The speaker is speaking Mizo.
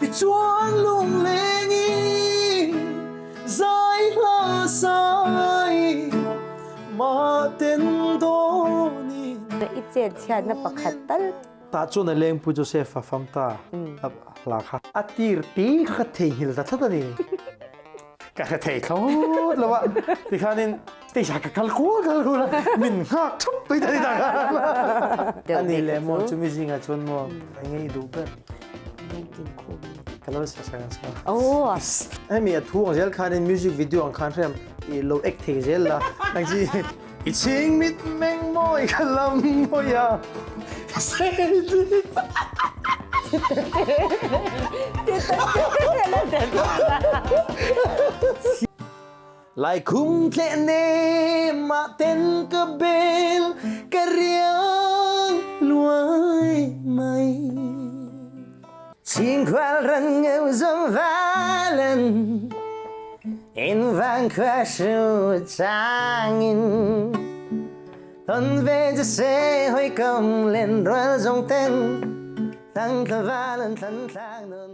Tichuan lunglengin zai hla sai mah ten dawnin. I chet chhiatna pakhat tal. Tah chuan a lengpui Joseph a fam ta hla kha. A tir ti kha ka theihnghilh ta tlat a ni. Ka hre thei thlawt lo a, tikhanin stage ah ka kal kual kal kual a, min nghak thup tui ta ni tak a. A ni leh maw chumi zingah chuan maw eng nge i duh ber? Ka lo sa sak ang sa. Hemi a thu ang zel khanin music video ang khan hriam i lo ek thei zel la nang chi i chhing mit meng mawi ka lam mawi a. Lai khum tleh nem ah ten ka bel ka riang luai mai. Chhingkhual ran ngeu zawng valen in vangkhua hru changin. Ton ve che se hawikom lenrual zawng ten thangtla val an thlan thlak nun.